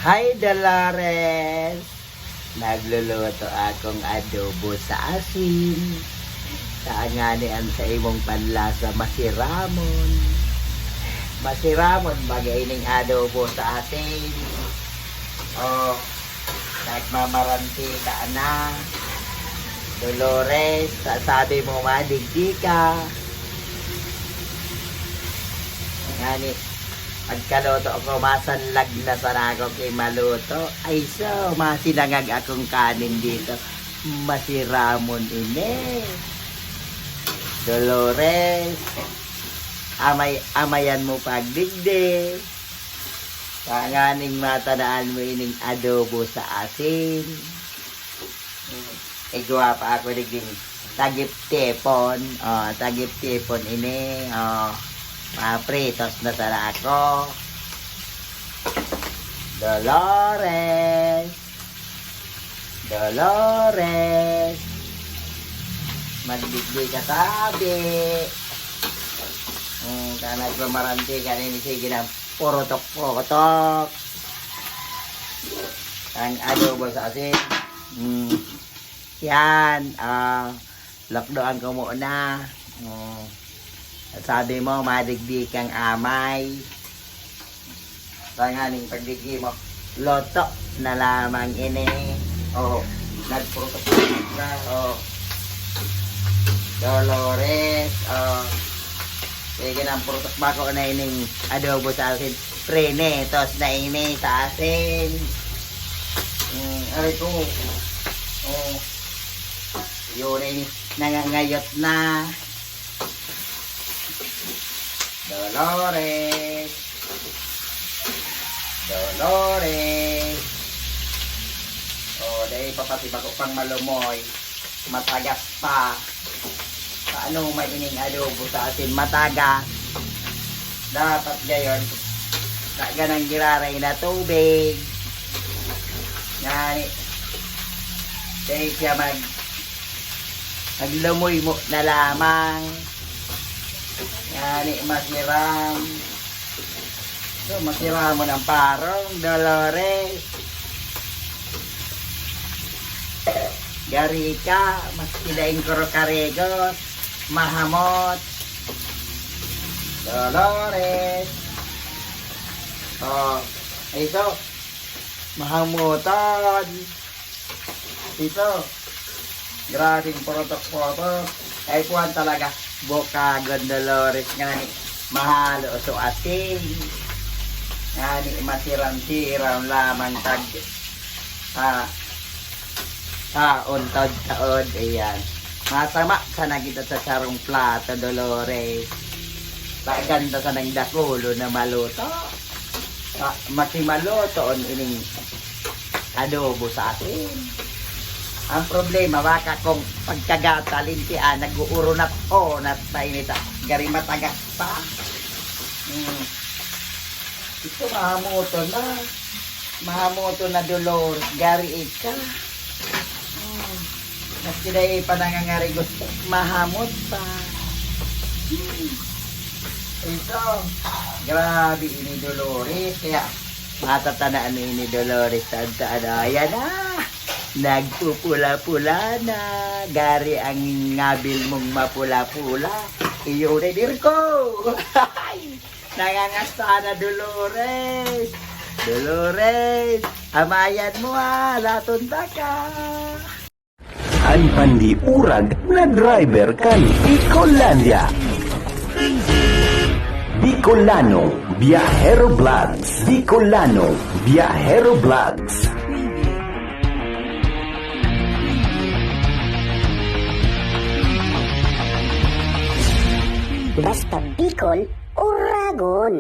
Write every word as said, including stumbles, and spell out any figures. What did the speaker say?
Hi, Dolores! Nagluluto akong adobo sa asin. Tanganing sa imong panlasa, masiramon. Masiramon baga ining adobo sa asin. Oh, nagmamarantika na. Dolores, sa-, sabi mo, madigdi ka. Ngani, pagkaluto ko, masanlag na sana ako ki maluto. Ay, so, masinangag akong kanin dito. Masiramon ini. Dolores, amay-amayan mo pagdigdi. Tanganing matanaan mo ining adobo sa asin. Igwa pa ako digdi. Tagip-tipon. Oh, tagip-tipon ini. Oh, mapritos na sana ako. Dolores! Dolores! Magdigdi ka tabi. Hmm, ka nagmamaranti ka rin, sige na. Purutok-purutok. Ang adobo sa asin. Hmm. Yan, ah, lokdoan ko muna. Oh. Sabi mo, madigdi kang amay. Tanganing pagdigdi mo, loto na lamang ini. Oh, nagpurutok na. Oh. Dolores, oh. Sige na, purutok bako na ining adobo sa asin. Prinitos na ini sa asin. Mm, aray ko. Oh. Yun na ini. Nangangayot na. Dolores. Dolores. Oh, dahil papatibag ko pang malumoy. Matagas pa. Paano may ining adobo sa asin matagas? Dapat gayon, taga nang giraray na tubig. Ngani, dahil siya mag, maglumuy mo na lamang. Ngani, masiram. So, masiramon ang parong, Dolores. Gari ka, maski daing kuro karigos, mahamot. Dolores. Oh, iso. Mahamotan. Ito. Grabing purutok-purutok. Ay, kuwan talaga. Bukagon Dolores ngani. Mahalo so asin. Ngani, masiram-siram lamang tag, ah, taon, taod-taod. Ayan. Masama sana kita sa sarong plato, Dolores. Tagan ta sanang dakulo na maluto. Ah, masimalotoon ining adobo sa asin. Ang problema, baka kung pagkagata, lintian, nag-uurunat-unat pa ini ta. Gari matagas pa. Hmm. Ito, mahamoton na. Mahamoton na, Dolores. Gari ika. Hmm. Maski dai pa nangangarigos, mahamot pa. Hmm. Ito. Grabe ini, Dolores. Kaya, matatanaan ni ini, Dolores. Tanta, ano, ayan na. Nagpupula-pula na. Gari ang ngabil mong mapula-pula. Iyo na, Dirko. Nangangasta na, Dolores. Dolores, amayan mo, ah. Laton ta ka. An pandiurag na driver kan Bicolandia. Bicolano Viajero Vlogs. Bicolano Viajero Vlogs. Basta Bicol, Oragon.